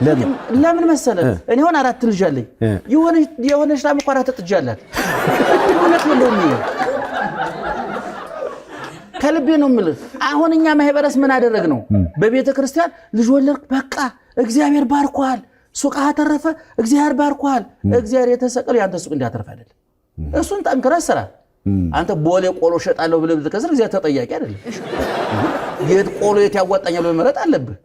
ለምን? ለምን መሰለህ? እኔ አሁን አራት ልጅ አለኝ። የሆነች ላም እኮ አራት ጥጃ አላት። እውነት የለውም ይሄ። ከልቤ ነው የምልህ። አሁን እኛ ማህበረሰብ ምን አደረግ ነው? በቤተ ክርስቲያን ልጅ ወለድክ፣ በቃ እግዚአብሔር ባርኳል። ሱቅ አተረፈ፣ እግዚአብሔር ባርኳል። እግዚአብሔር የተሰቀለው ያንተ ሱቅ እንዲያተርፍ አይደለም። እሱን ጠንክረህ ስራ። አንተ ቦሌ ቆሎ እሸጣለሁ ብለህ ብትከስር እግዚአብሔር ተጠያቂ አይደለም። የት ቆሎ የት ያዋጣኛል ብለህ መምረጥ አለብህ።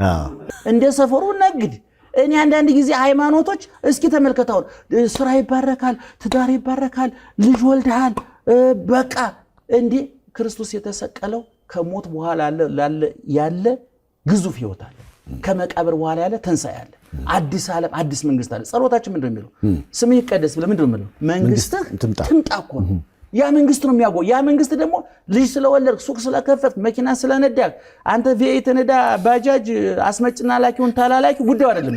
እንደ ሰፈሩ ነግድ። እኔ አንዳንድ ጊዜ ሃይማኖቶች እስኪ ተመልከታውን ስራ ይባረካል፣ ትዳር ይባረካል፣ ልጅ ወልደሃል፣ በቃ እንዴ ክርስቶስ የተሰቀለው ከሞት በኋላ ያለ ግዙፍ ህይወት አለ። ከመቃብር በኋላ ያለ ትንሣኤ አለ። አዲስ ዓለም አዲስ መንግስት አለ። ጸሎታችን ምንድን ነው የሚለው? ስምህ ይቀደስ ብለህ ምንድን ነው የሚለው? መንግስትህ ትምጣ እኮ ነው። ያ መንግስት ነው የሚያጎ ያ መንግስት ደግሞ ልጅ ስለወለድክ፣ ሱቅ ስለከፈትክ፣ መኪና ስለነዳህ፣ አንተ V8 ነዳ ባጃጅ አስመጭና ላኪውን ተላላኪ ጉዳዩ አይደለም።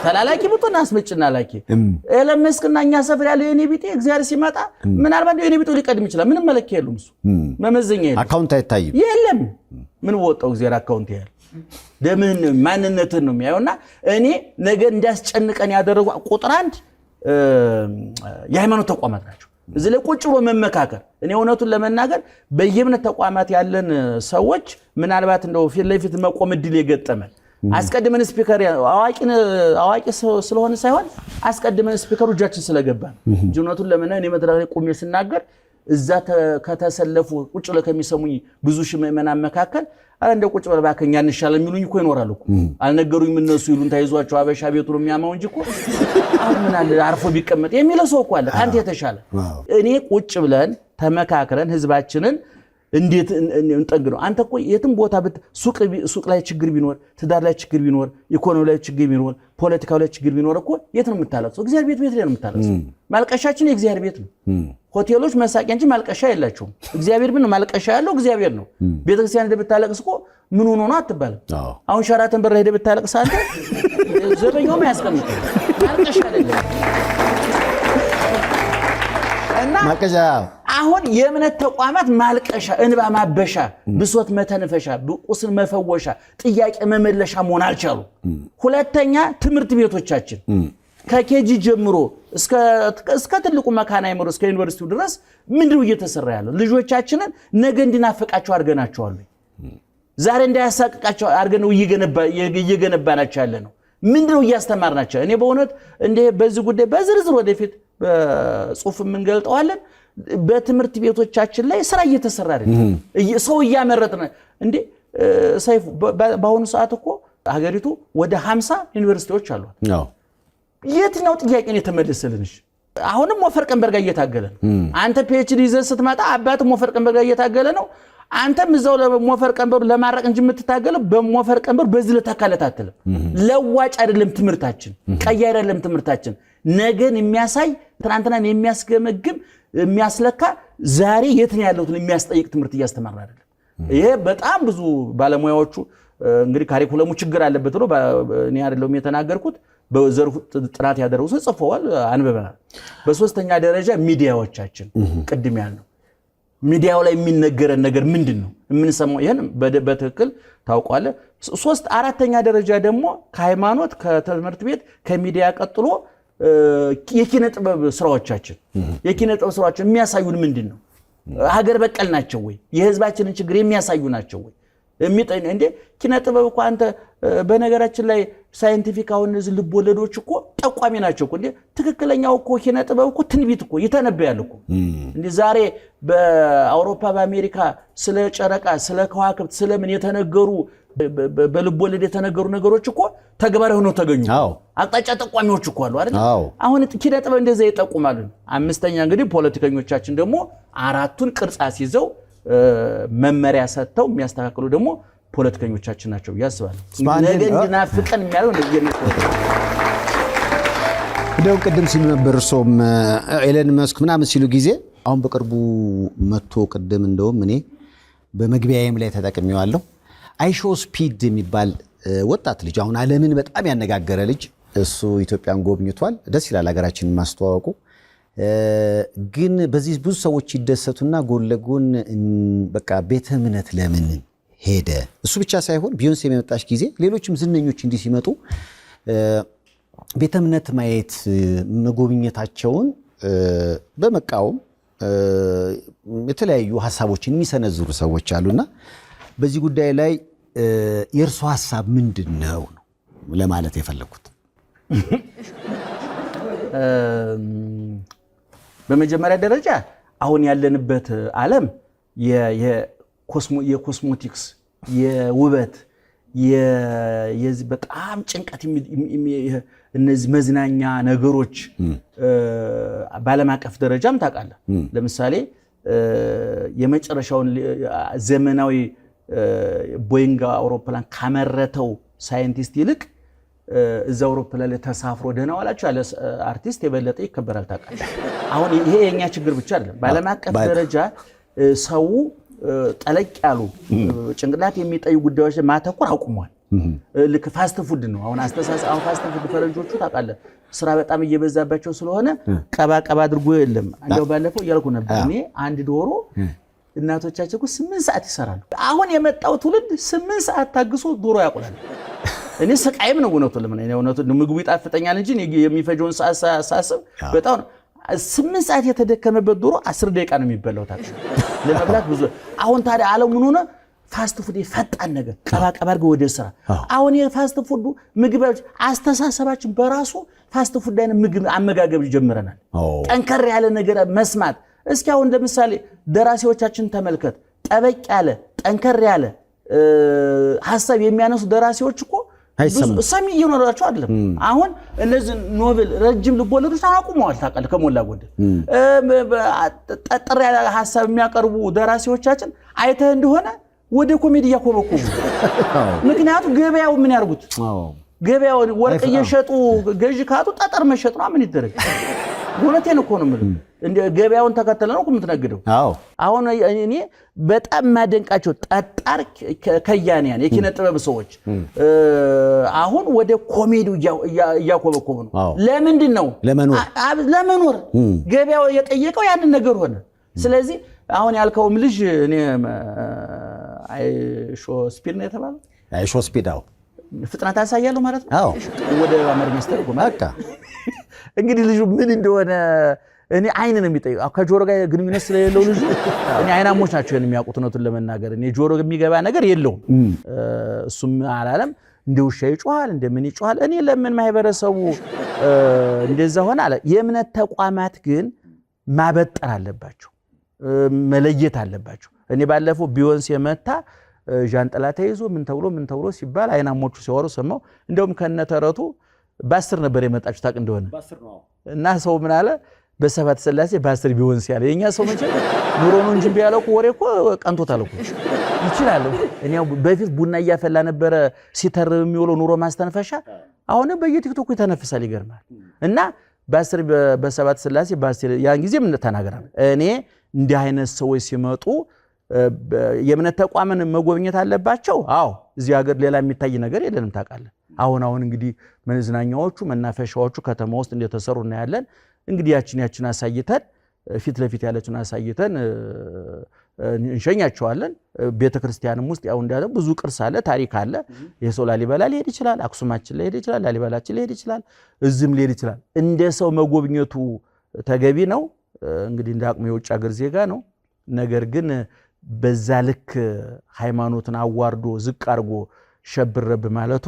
ተላላኪ ብትሆን አስመጭና ላኪ ኤለን መስክና እኛ ሰፈር ያለው የኔ ቢጤ እግዚአብሔር ሲመጣ ምናልባት የኔ ቢጤው ሊቀድም ይችላል። ምንም መለኪያ የለውም። እሱ መመዘኛ የለም። Account አይታይም። የለም። ምን ወጣው እግዚአብሔር account ያህል ደምህን ነው ማንነትህን ነው የሚያየውና እኔ ነገ እንዲያስጨንቀን ያደረጉ ቁጥር አንድ የሃይማኖት ተቋማት ናቸው። እዚህ ላይ ቁጭ ብሎ መመካከር። እኔ እውነቱን ለመናገር በየእምነት ተቋማት ያለን ሰዎች ምናልባት እንደው ፊት ለፊት መቆም እድል የገጠመን አስቀድመን speaker አዋቂ ስለሆነ ሳይሆን አስቀድመን speaker ኡ እጃችን ስለገባ እንጂ እውነቱን ለመናገር እኔ መድረክ ላይ ቆሜ ስናገር እዛ ከተሰለፉ ቁጭ ብለው ከሚሰሙኝ ብዙ ሺህ ምዕመናን መካከል አረ እንደው ቁጭ በል እባክህ እኛ እንሻለን የሚሉኝ እኮ ይኖራሉ እኮ። አልነገሩኝም እነሱ ይሉን ተይዟቸው አበሻ ቤቱ ነው የሚያማው እንጂ እኮ አሁን ምን አለ አርፎ ቢቀመጥ የሚለው ሰው እኮ አለ ከአንተ የተሻለ። እኔ ቁጭ ብለን ተመካክረን ህዝባችንን እንዴት እንጠግነው? አንተ እኮ የትም ቦታ ሱቅ ላይ ችግር ቢኖር፣ ትዳር ላይ ችግር ቢኖር፣ ኢኮኖሚ ላይ ችግር ቢኖር፣ ፖለቲካው ላይ ችግር ቢኖር እኮ የት ነው የምታለቅሰው? እግዚአብሔር ቤት ቤት ላይ ነው የምታለቅሰው። ማልቀሻችን የእግዚአብሔር ቤት ነው። ሆቴሎች መሳቂያ እንጂ ማልቀሻ የላቸውም። እግዚአብሔር ግን ማልቀሻ ያለው እግዚአብሔር ነው። ቤተክርስቲያን ሄደህ ብታለቅስ እኮ ምን ሆኖ ነው አትባልም። አሁን ሸራተን በር ሄደህ ብታለቅስ አንተ ዘበኛውም አያስቀምጥም። ማልቀሻ አይደለም። እና አሁን የእምነት ተቋማት ማልቀሻ፣ እንባ ማበሻ፣ ብሶት መተንፈሻ፣ ቁስል መፈወሻ፣ ጥያቄ መመለሻ መሆን አልቻሉ። ሁለተኛ ትምህርት ቤቶቻችን ከ KG ጀምሮ እስከ ትልቁ መካነ አእምሮ እስከ ዩኒቨርሲቲው ድረስ ምንድነው እየተሰራ ያለው? ልጆቻችንን ነገ እንዲናፍቃቸው አድርገናቸዋል። ዛሬ እንዳያሳቅቃቸው አድርገን እየገነባናቸው ያለ ነው። ምንድነው እያስተማርናቸው? እኔ በእውነት እንደ በዚህ ጉዳይ በዝርዝር ወደፊት በጽሁፍ የምንገልጠዋለን። በትምህርት ቤቶቻችን ላይ ስራ እየተሰራ አይደለም። ሰው እያመረጥን እንዴ ሰይፉ፣ በአሁኑ ሰዓት እኮ ሀገሪቱ ወደ 50 ዩኒቨርሲቲዎች አሏት። የትኛው ጥያቄ ነው የተመለሰልንሽ? አሁንም ሞፈር ቀንበር ጋር እየታገለ ነው። አንተ PhD ይዘህ ስትመጣ አባት ሞፈር ቀንበር ጋር እየታገለ ነው። አንተም እዛው ለሞፈር ቀንበሩ ለማረቅ እንጂ የምትታገለው በሞፈር ቀንበሩ በዚህ ልታካለት አትልም። ለዋጭ አይደለም ትምህርታችን፣ ቀያሪ አይደለም ትምህርታችን። ነገን የሚያሳይ ትናንትናን የሚያስገመግም የሚያስለካ ዛሬ የት ነው ያለሁትን የሚያስጠይቅ ትምህርት እያስተማርን አይደለም። ይሄ በጣም ብዙ ባለሙያዎቹ እንግዲህ ካሪኩለሙ ችግር አለበት ብሎ እኔ አይደለሁም የተናገርኩት፣ በዘርፉ ጥናት ያደረጉ ሰው ጽፈዋል፣ አንብበናል። በሶስተኛ ደረጃ ሚዲያዎቻችን ቅድም ያልነው ሚዲያው ላይ የሚነገረን ነገር ምንድን ነው የምንሰማው? ይህን በትክክል ታውቋለህ። አራተኛ ደረጃ ደግሞ ከሃይማኖት ከትምህርት ቤት ከሚዲያ ቀጥሎ የኪነ ጥበብ ስራዎቻችን የኪነ ጥበብ ስራዎቻችን የሚያሳዩን ምንድን ነው? ሀገር በቀል ናቸው ወይ? የህዝባችንን ችግር የሚያሳዩ ናቸው ወይ? እንዴ ኪነ ጥበብ እኮ አንተ በነገራችን ላይ scientific አሁን እነዚህ ልብ ወለዶች እኮ ጠቋሚ ናቸው እኮ። እንዴ ትክክለኛው እኮ ኪነ ጥበብ እኮ ትንቢት እኮ ይተነበያል እኮ። እንዴ ዛሬ በአውሮፓ በአሜሪካ ስለ ጨረቃ ስለ ከዋክብት ስለምን የተነገሩ በልብ ወለድ የተነገሩ ነገሮች እኮ ተግባራዊ ሆነው ተገኙ። አቅጣጫ ጠቋሚዎች እኮ አሉ አይደል? አሁን ኪነ ጥበብ እንደዛ ይጠቁማሉ። አምስተኛ እንግዲህ ፖለቲከኞቻችን ደግሞ አራቱን ቅርጽ አስይዘው መመሪያ ሰጥተው የሚያስተካክሉ ደግሞ ፖለቲከኞቻችን ናቸው ብዬ አስባለሁ። ነገ እንዲናፍቀን የሚያደርገው እንደዚህ ነው። እንደው ቅድም ሲሉ ነበር እርሶም ኤለን መስክ ምናምን ሲሉ ጊዜ አሁን በቅርቡ መጥቶ ቅድም እንደውም እኔ በመግቢያዬም ላይ ተጠቅሜዋለሁ። አይሾ ስፒድ የሚባል ወጣት ልጅ አሁን ዓለምን በጣም ያነጋገረ ልጅ እሱ ኢትዮጵያን ጎብኝቷል። ደስ ይላል ሀገራችንን ማስተዋወቁ። ግን በዚህ ብዙ ሰዎች ይደሰቱና ጎን ለጎን በቃ ቤተ እምነት ለምን ሄደ? እሱ ብቻ ሳይሆን ቢዮንሴ የመጣች ጊዜ ሌሎችም ዝነኞች እንዲህ ሲመጡ ቤተ እምነት ማየት መጎብኘታቸውን በመቃወም የተለያዩ ሀሳቦችን የሚሰነዝሩ ሰዎች አሉና በዚህ ጉዳይ ላይ የእርሱ ሀሳብ ምንድን ነው ነው ለማለት የፈለኩት። በመጀመሪያ ደረጃ አሁን ያለንበት ዓለም የኮስሞቲክስ፣ የውበት፣ በጣም ጭንቀት፣ እነዚህ መዝናኛ ነገሮች በዓለም አቀፍ ደረጃም ታውቃለህ። ለምሳሌ የመጨረሻውን ዘመናዊ ቦይንግ አውሮፕላን ካመረተው ሳይንቲስት ይልቅ እዛ አውሮፕላን ላይ ተሳፍሮ ደህና ዋላችሁ ያለ አርቲስት የበለጠ ይከበራል። ታውቃለህ። አሁን ይሄ የእኛ ችግር ብቻ አይደለም። በዓለም አቀፍ ደረጃ ሰው ጠለቅ ያሉ ጭንቅላት የሚጠይቁ ጉዳዮች ላይ ማተኮር አቁሟል። ልክ fast food ነው አሁን አስተሳሰብ። አሁን fast food ፈረንጆቹ ታውቃለህ ስራ በጣም እየበዛባቸው ስለሆነ ቀባ ቀባ አድርጎ የለም። እንደው ባለፈው እያልኩ ነበር እኔ፣ አንድ ዶሮ እናቶቻችን እኮ 8 ሰዓት ይሰራሉ። አሁን የመጣው ትውልድ 8 ሰዓት ታግሶ ዶሮ ያቁላል። እኔ ስቃይም ነው እውነቱን ለምን፣ እኔ እውነቱን ምግቡ ይጣፍጠኛል እንጂ የሚፈጀውን ሰዓት ሳስብ በጣም፣ 8 ሰዓት የተደከመበት ዶሮ 10 ደቂቃ ነው የሚበላው። ታውቃለህ፣ ለመብላት ብዙ። አሁን ታዲያ ዓለም ምን ሆነ? Fast food፣ የፈጣን ነገር፣ ቀባ ቀባ አድርገው ወደ ስራ። አሁን የ fast food ኡ ምግብ አስተሳሰባችን በራሱ fast food አይነት ምግብ አመጋገብ ጀምረናል። ጠንከር ያለ ነገር መስማት፣ እስኪ አሁን ለምሳሌ ደራሲዎቻችን ተመልከት። ጠበቅ ያለ፣ ጠንከር ያለ ሀሳብ የሚያነሱ ደራሲዎች እኮ ሰሚ እየኖራቸው አይደለም። አሁን እነዚህ novel፣ ረጅም ልቦለዶች አቁመዋል። ታውቃለህ፣ ከሞላ ጎደል ጠጠር ያለ ሀሳብ የሚያቀርቡ ደራሲዎቻችን አይተህ እንደሆነ ወደ ኮሜዲ እያኮበኮቡ። ምክንያቱም ገበያው ምን ያርጉት? ገበያውን ወርቅ እየሸጡ ገዥ ካጡ ጠጠር መሸጥ ነው። ምን ይደረግ? እውነቴን እኮ ነው የምልህ። ገበያውን ተከተለ ነው የምትነግደው። አሁን እኔ በጣም የማደንቃቸው ጠጣር ከያንያን የኪነ ጥበብ ሰዎች አሁን ወደ ኮሜዲው እያኮበኮቡ ነው። ለምንድን ነው? ለመኖር። ገበያው የጠየቀው ያንን ነገር ሆነ። ስለዚህ አሁን ያልከውም ልጅ እኔ IShowSpeed ነው የተባለው። IShowSpeed፣ አዎ። ፍጥነት አሳያለሁ ማለት ነው። ወደ አማርኛ ስተርጎም እንግዲህ ልጁ ምን እንደሆነ እኔ አይን ነው የሚጠይቀው። ከጆሮ ጋር ግንኙነት ስለሌለው ልጁ፣ እኔ አይናሞች ናቸው የሚያውቁት። እውነቱን ለመናገር እኔ ጆሮ የሚገባ ነገር የለውም። እሱም አላለም፣ እንደ ውሻ ይጮሃል፣ እንደምን ይጮሃል። እኔ ለምን ማህበረሰቡ እንደዛ ሆነ አለ። የእምነት ተቋማት ግን ማበጠር አለባቸው፣ መለየት አለባቸው። እኔ ባለፈው ቢዮንሴ መታ ዣንጥላ ተይዞ ምን ተብሎ ምን ተብሎ ሲባል አይናሞቹ ሲያወሩ ሰማሁ። እንደውም ከነተረቱ በ10 ነበር የመጣችሁ ታውቅ እንደሆነ፣ እና ሰው ምን አለ? በሰባት ስላሴ በ10 ቢዮንሴ ያለ። የኛ ሰው መቼ ኑሮ ነው እንጂ ቢያለው እኮ ወሬ እኮ ቀንቶታል እኮ፣ ይችላል። እኔ በፊት ቡና እያፈላ ነበረ ሲተርብ የሚውለው ኑሮ ማስተንፈሻ፣ አሁንም በየቲክቶኩ ይተነፍሳል። ይገርማል። እና በ10፣ በሰባት ስላሴ በ10 ያን ጊዜ ምን ተናገራል። እኔ እንዲህ አይነት ሰዎች ሲመጡ የእምነት ተቋምን መጎብኘት አለባቸው። አዎ፣ እዚህ ሀገር ሌላ የሚታይ ነገር የለንም ታውቃለህ። አሁን አሁን እንግዲህ መዝናኛዎቹ፣ መናፈሻዎቹ ከተማ ውስጥ እንደተሰሩ እናያለን። እንግዲህ ያችን ያችን አሳይተን፣ ፊት ለፊት ያለችን አሳይተን እንሸኛቸዋለን። ቤተ ክርስቲያንም ውስጥ ያው እንዳለ ብዙ ቅርስ አለ፣ ታሪክ አለ። የሰው ላሊበላ ሊሄድ ይችላል፣ አክሱማችን ሊሄድ ይችላል፣ ላሊበላችን ሊሄድ ይችላል፣ እዚህም ሊሄድ ይችላል። እንደ ሰው መጎብኘቱ ተገቢ ነው። እንግዲህ እንደ አቅሙ የውጭ ሀገር ዜጋ ነው። ነገር ግን በዛ ልክ ሃይማኖትን አዋርዶ ዝቅ አድርጎ ሸብረብ ማለቱ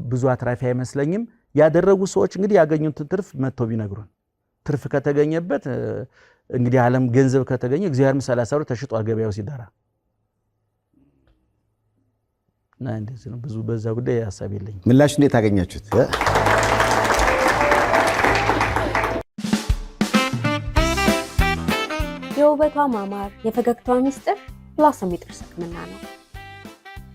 ብዙ አትራፊ አይመስለኝም። ያደረጉ ሰዎች እንግዲህ ያገኙትን ትርፍ መጥተው ቢነግሩን፣ ትርፍ ከተገኘበት እንግዲህ ዓለም ገንዘብ ከተገኘ እግዚአብሔርም 30 ብር ተሽጧል ገበያው ሲደራ፣ እና እንደዚህ ነው። ብዙ በዛ ጉዳይ ሀሳብ የለኝም። ምላሹ እንዴት አገኛችሁት? የውበቷ ማማር፣ የፈገግታዋ ሚስጥር ብሎሰም የጥርስ ህክምና ነው።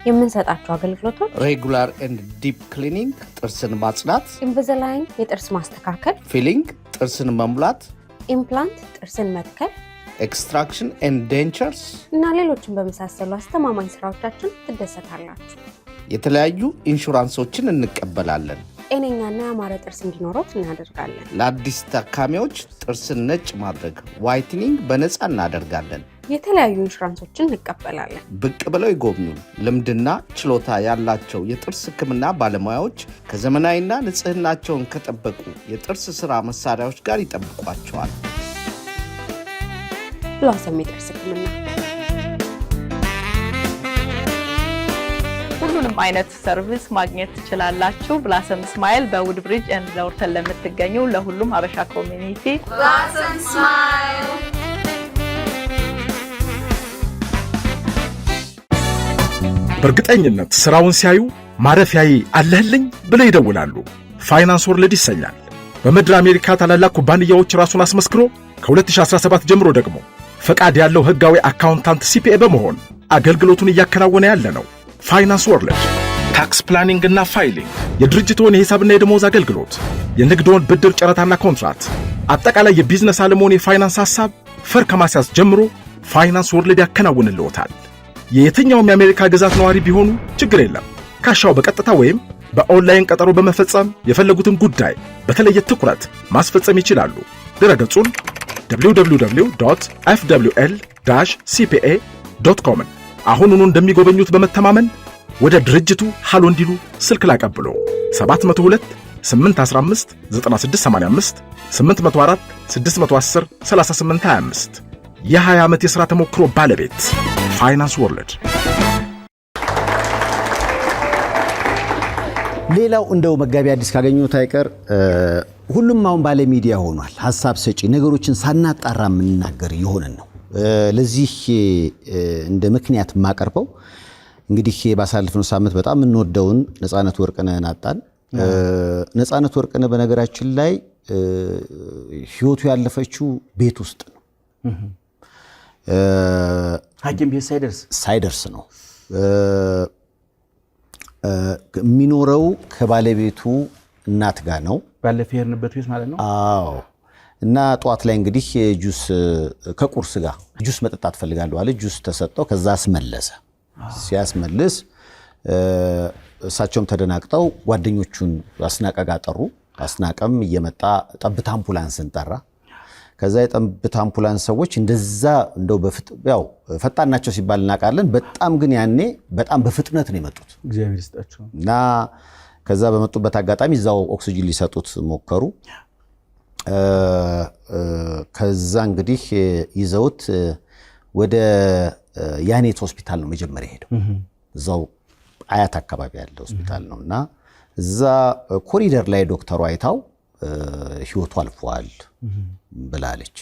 የምንሰጣቸው አገልግሎቶች regular and deep cleaning ጥርስን ማጽዳት፣ Invisalign የጥርስ ማስተካከል፣ filling ጥርስን መሙላት፣ implant ጥርስን መትከል፣ extraction and dentures እና ሌሎችን በመሳሰሉ አስተማማኝ ስራዎቻችን ትደሰታላችሁ። የተለያዩ ኢንሹራንሶችን እንቀበላለን። ጤነኛና ያማረ ጥርስ እንዲኖሮት እናደርጋለን። ለአዲስ ታካሚዎች ጥርስን ነጭ ማድረግ whitening በነፃ እናደርጋለን። የተለያዩ ኢንሹራንሶችን እንቀበላለን። ብቅ ብለው ይጎብኙን። ልምድና ችሎታ ያላቸው የጥርስ ሕክምና ባለሙያዎች ከዘመናዊና ንጽህናቸውን ከጠበቁ የጥርስ ሥራ መሳሪያዎች ጋር ይጠብቋቸዋል። ብሎሰም የጥርስ ህክምና። ሁሉንም አይነት service ማግኘት ትችላላችሁ። Blossom Smile በ Woodbridge and Lorton ለምትገኙ ለሁሉም ሀበሻ community። Blossom Smile. በእርግጠኝነት ሥራውን ሲያዩ ማረፊያዬ አለህልኝ ብለው ይደውላሉ። Finance World ይሰኛል። በምድር አሜሪካ ታላላቅ ኩባንያዎች ራሱን አስመስክሮ ከ2017 ጀምሮ ደግሞ ፈቃድ ያለው ሕጋዊ accountant CPA በመሆን አገልግሎቱን እያከናወነ ያለ ነው። Finance World tax planning እና filing፣ የድርጅትዎን የሂሳብና የደመወዝ አገልግሎት፣ የንግድዎን ብድር ጨረታና ኮንትራት፣ አጠቃላይ የቢዝነስ ዓለምዎን የፋይናንስ ሐሳብ ፈር ከማስያዝ ጀምሮ Finance World ያከናውንልዎታል። የየትኛውም የአሜሪካ ግዛት ነዋሪ ቢሆኑ ችግር የለም። ካሻው በቀጥታ ወይም በኦንላይን ቀጠሮ በመፈጸም የፈለጉትን ጉዳይ በተለየ ትኩረት ማስፈጸም ይችላሉ። ድረገጹን www.fwl-cpa.com ን አሁኑኑ እንደሚጎበኙት በመተማመን ወደ ድርጅቱ ሃሎ እንዲሉ ስልክ ላቀብሎ 702 815 9685፣ 804 610 3825። የ20 ዓመት የሥራ ተሞክሮ ባለቤት Finance World። ሌላው እንደው መጋቢ አዲስ ካገኘሁት አይቀር፣ ሁሉም አሁን ባለ ሚዲያ ሆኗል። ሀሳብ ሰጪ፣ ነገሮችን ሳናጣራ የምንናገር የሆንን ነው። ለዚህ እንደ ምክንያት የማቀርበው እንግዲህ ባሳለፍነው ሳምንት በጣም የምንወደውን ነፃነት ወርቅነህን አጣን። ነፃነት ወርቅነህ በነገራችን ላይ ህይወቱ ያለፈችው ቤት ውስጥ ነው። ሐኪም ቤት ሳይደርስ። ሳይደርስ ነው። የሚኖረው ከባለቤቱ እናት ጋር ነው። ባለፈ የሄድንበት ቤት ማለት ነው። አዎ። እና ጠዋት ላይ እንግዲህ ጁስ፣ ከቁርስ ጋር ጁስ መጠጣት ፈልጋለሁ አለ። ጁስ ተሰጠው። ከዛ አስመለሰ። ሲያስመልስ እሳቸውም ተደናግጠው ጓደኞቹን አስናቀ ጋር ጠሩ። አስናቀም እየመጣ ጠብታ አምቡላንስን ጠራ። ከዛ የጠብታ አምቡላንስ ሰዎች እንደዛ እንደው ያው ፈጣን ናቸው ሲባል እናውቃለን። በጣም ግን ያኔ በጣም በፍጥነት ነው የመጡት። እግዚአብሔር ይስጣቸው። እና ከዛ በመጡበት አጋጣሚ እዛው ኦክሲጅን ሊሰጡት ሞከሩ። ከዛ እንግዲህ ይዘውት ወደ ያኔት ሆስፒታል ነው መጀመሪያ ሄደው፣ እዛው አያት አካባቢ ያለ ሆስፒታል ነው። እና እዛ ኮሪደር ላይ ዶክተሩ አይታው ህይወቱ አልፏል ብላለች።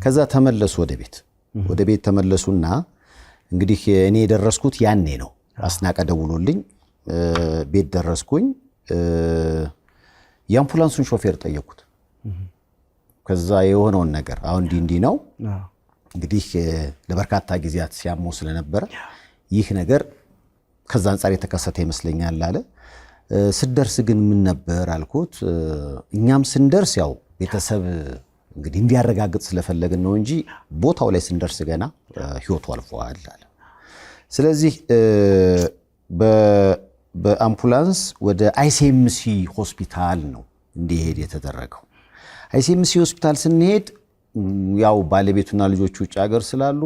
ከዛ ተመለሱ ወደ ቤት። ወደ ቤት ተመለሱና እንግዲህ እኔ የደረስኩት ያኔ ነው። አስናቀ ደውሎልኝ ቤት ደረስኩኝ። የአምቡላንሱን ሾፌር ጠየኩት። ከዛ የሆነውን ነገር አሁን እንዲህ እንዲህ ነው፣ እንግዲህ ለበርካታ ጊዜያት ሲያመው ስለነበረ ይህ ነገር ከዛ አንጻር የተከሰተ ይመስለኛል አለ። ስደርስ ግን ምን ነበር አልኩት። እኛም ስንደርስ ያው ቤተሰብ እንግዲህ እንዲያረጋግጥ ስለፈለግን ነው እንጂ ቦታው ላይ ስንደርስ ገና ህይወቱ አልፏል አለ። ስለዚህ በአምቡላንስ ወደ ICMC ሆስፒታል ነው እንዲሄድ የተደረገው። ICMC ሆስፒታል ስንሄድ ያው ባለቤቱና ልጆቹ ውጭ ሀገር ስላሉ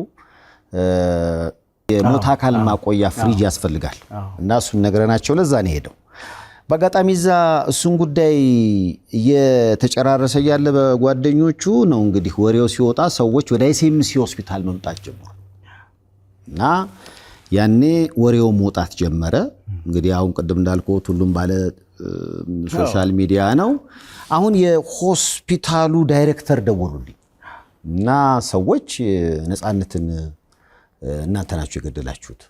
የሞት አካል ማቆያ ፍሪጅ ያስፈልጋል እና እሱን ነግረናቸው ለዛ ነው የሄደው። በአጋጣሚ እዛ እሱን ጉዳይ እየተጨራረሰ እያለ በጓደኞቹ ነው እንግዲህ ወሬው ሲወጣ ሰዎች ወደ ICMC ሆስፒታል መምጣት ጀመሩ እና ያኔ ወሬው መውጣት ጀመረ። እንግዲህ አሁን ቅድም እንዳልኩት ሁሉም ባለ social media ነው። አሁን የሆስፒታሉ ዳይሬክተር ደወሉልኝ እና ሰዎች ነፃነትን እናንተ ናችሁ የገደላችሁት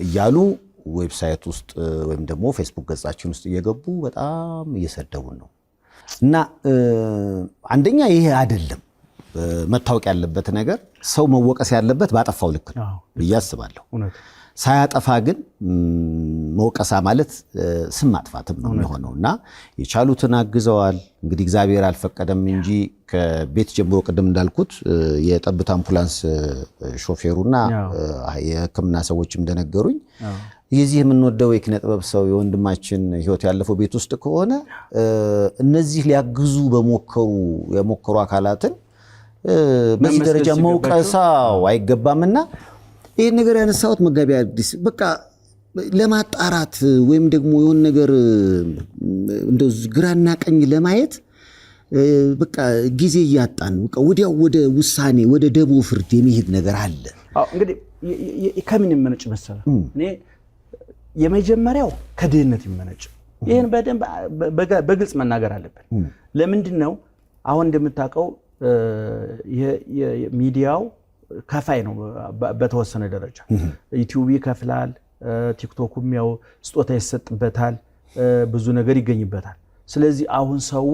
እያሉ website ውስጥ ወይም ደግሞ ፌስቡክ ገጻችን ውስጥ እየገቡ በጣም እየሰደቡን ነው። እና አንደኛ ይሄ አይደለም፣ መታወቅ ያለበት ነገር ሰው መወቀስ ያለበት ባጠፋው ልክ ነው ብዬ አስባለሁ። ሳያጠፋ ግን መውቀሳ ማለት ስም ማጥፋትም ነው የሚሆነው። እና የቻሉትን አግዘዋል። እንግዲህ እግዚአብሔር አልፈቀደም እንጂ ከቤት ጀምሮ ቅድም እንዳልኩት የጠብታ አምቡላንስ ሾፌሩና የሕክምና ሰዎችም እንደነገሩኝ የዚህ የምንወደው የኪነ ጥበብ ሰው የወንድማችን ህይወት ያለፈው ቤት ውስጥ ከሆነ እነዚህ ሊያግዙ በሞከሩ የሞከሩ አካላትን በዚህ መመስገን ደረጃ ሲገባቸው መውቀሳው አይገባምና ይህን ነገር ያነሳሁት መጋቢ አዲስ በቃ ለማጣራት ወይም ደግሞ የሆነ ነገር እንደው ግራና ቀኝ ለማየት በቃ ጊዜ እያጣን በቃ ወዲያው ወደ ውሳኔ፣ ወደ ደቦ ፍርድ የሚሄድ ነገር አለ። አዎ፣ እንግዲህ ከምን ይመነጭ መሰለህ? እኔ የመጀመሪያው ከድህነት ይመነጭ። ይህን በደንብ በግልጽ መናገር አለብን። ለምንድን ነው? አሁን እንደምታውቀው ሚዲያው ከፋይ ነው በተወሰነ ደረጃ። ዩቲዩብ ይከፍላል፣ ቲክቶኩም ያው ስጦታ ይሰጥበታል፣ ብዙ ነገር ይገኝበታል። ስለዚህ አሁን ሰው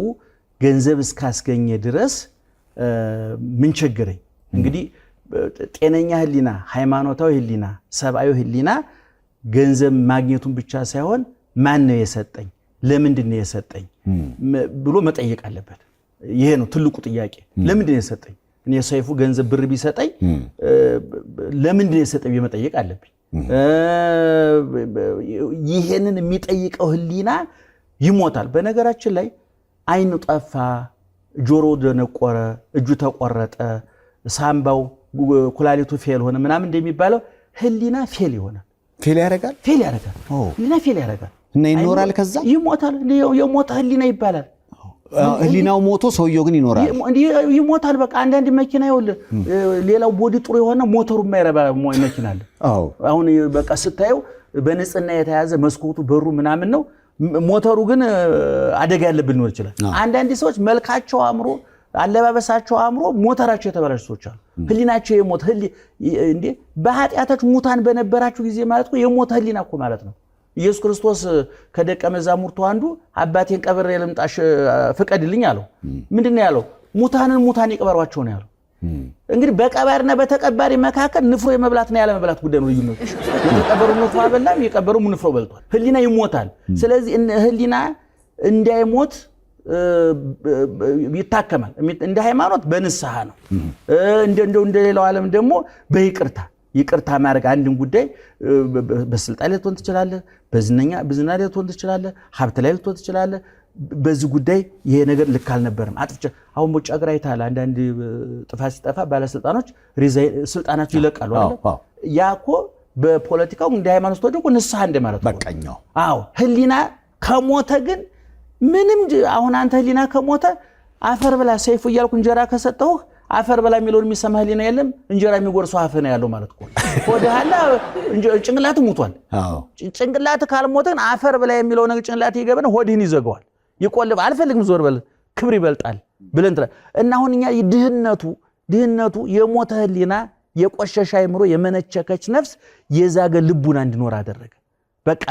ገንዘብ እስካስገኘ ድረስ ምን ቸገረኝ? እንግዲህ ጤነኛ ህሊና፣ ሃይማኖታዊ ህሊና፣ ሰብአዊ ህሊና ገንዘብ ማግኘቱን ብቻ ሳይሆን ማን ነው የሰጠኝ፣ ለምንድን ነው የሰጠኝ ብሎ መጠየቅ አለበት። ይሄ ነው ትልቁ ጥያቄ። ለምንድን ነው የሰጠኝ? እኔ ሰይፉ ገንዘብ ብር ቢሰጠኝ ለምንድን ነው የሰጠኝ ብዬ መጠየቅ አለብኝ። ይሄንን የሚጠይቀው ህሊና ይሞታል። በነገራችን ላይ አይኑ ጠፋ፣ ጆሮ ደነቆረ፣ እጁ ተቆረጠ፣ ሳምባው ኩላሊቱ fail ሆነ ምናምን እንደሚባለው ህሊና fail ይሆናል። Fail ያደርጋል። Fail ያደርጋል። ህሊና fail ያደርጋል። እና ይኖራል ከዛ? ይሞታል። የሞተ ህሊና ይባላል። ህሊናው ሞቶ ሰውየው ግን ይኖራል። ይሞታል። በቃ አንዳንድ መኪና ይኸውልህ፣ ሌላው body ጥሩ የሆነ ሞተሩ የማይረባ መኪና አለ። አሁን በቃ ስታየው በንጽህና የተያዘ መስኮቱ በሩ ምናምን ነው። ሞተሩ ግን አደጋ ያለብን ሊኖር ይችላል። አንዳንድ ሰዎች መልካቸው አምሮ፣ አለባበሳቸው አምሮ ሞተራቸው የተበላሹ ሰዎች አሉ። ህሊናቸው የሞተ፣ እንዴ በኃጢአታችሁ ሙታን በነበራችሁ ጊዜ ማለት እኮ የሞተ ህሊና እኮ ማለት ነው። ኢየሱስ ክርስቶስ ከደቀ መዛሙርቱ አንዱ አባቴን ቀብሬ ልምጣሽ ፍቀድልኝ አለው። ምንድን ነው ያለው? ሙታንን ሙታን ይቅበሯቸው ነው ያለው። እንግዲህ በቀባሪና በተቀባሪ መካከል ንፍሮ የመብላትና ያለመብላት ጉዳይ ነው ልዩነቱ። የተቀበሩ ንፍሮ አበላም፣ የቀበሩ ንፍሮ በልቷል። ህሊና ይሞታል። ስለዚህ ህሊና እንዳይሞት ይታከማል። እንደ ሃይማኖት በንስሐ ነው። እንደ ሌላው ዓለም ደግሞ በይቅርታ፣ ይቅርታ ማድረግ። አንድን ጉዳይ በስልጣን ላይ ልትሆን ትችላለህ፣ በዝና ላይ ልትሆን ትችላለህ፣ ሀብት ላይ ልትሆን ትችላለህ። በዚህ ጉዳይ ይሄ ነገር ልክ አልነበረም፣ አጥፍቼ። አሁን በውጭ ሀገር አይተሃል። አንዳንድ ጥፋት ሲጠፋ ባለስልጣኖች ስልጣናቸው ይለቃሉ አይደል? ያ እኮ በፖለቲካው እንደ ሃይማኖት ስትወደው እኮ ንስሐ እንደማለት ነው። በቀኛው። አዎ፣ ህሊና ከሞተ ግን ምንም፣ አሁን አንተ ህሊና ከሞተ አፈር ብላ ሰይፉ እያልኩ እንጀራ ከሰጠሁህ አፈር በላ የሚለውን የሚሰማ ህሊና የለም። እንጀራ የሚጎርሰው አፍህ ነው ያለው ማለት እኮ ሆድህ አለ፣ ጭንቅላት ሙቷል። ጭንቅላት ካልሞተ ግን አፈር ብላ የሚለው ነገር ጭንቅላት ይገባና ሆድህን ይዘጋዋል። ይቆልፍ፣ አልፈልግም፣ ዞር በል፣ ክብር ይበልጣል ብለን ትላለህ። እና አሁን እኛ ድህነቱ የሞተ ህሊና፣ የቆሸሸ አይምሮ፣ የመነቸከች ነፍስ፣ የዛገ ልቡና እንዲኖር አደረገ። በቃ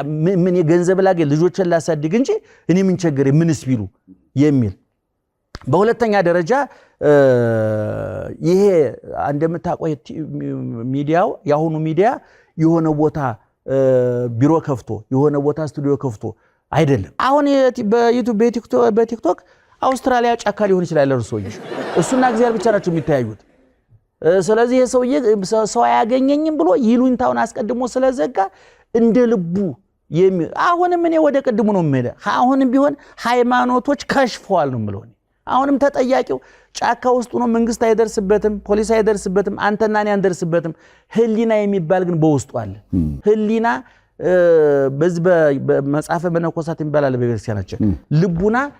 ምን የገንዘብ ላገኝ፣ ልጆችን ላሳድግ እንጂ እኔ ምን ቸገረኝ ምንስ ቢሉ የሚል። በሁለተኛ ደረጃ ይሄ እንደምታውቀው ሚዲያው፣ የአሁኑ ሚዲያ የሆነ ቦታ ቢሮ ከፍቶ፣ የሆነ ቦታ ስቱዲዮ ከፍቶ አይደለም። አሁን በዩቲዩብ፣ በቲክቶክ አውስትራሊያ ጫካ ሊሆን ይችላል ሰውዬ፣ እሱና እግዚአብሔር ብቻ ናቸው የሚተያዩት። ስለዚህ ይሄ ሰውዬ ሰው አያገኘኝም ብሎ ይሉኝታውን አስቀድሞ ስለዘጋ እንደ ልቡ። አሁንም እኔ ወደ ቅድሙ ነው የምሄደው። አሁንም ቢሆን ሃይማኖቶች ከሽፈዋል ነው የምለው እኔ። አሁንም ተጠያቂው ጫካ ውስጥ ሆኖ መንግስት አይደርስበትም፣ ፖሊስ አይደርስበትም፣ አንተና እኔ አንደርስበትም። ህሊና የሚባል ግን በውስጡ አለ። ህሊና በዚህ በመጽሐፈ መነኮሳት የሚባል አለ በቤተክርስቲያናችን ልቡና።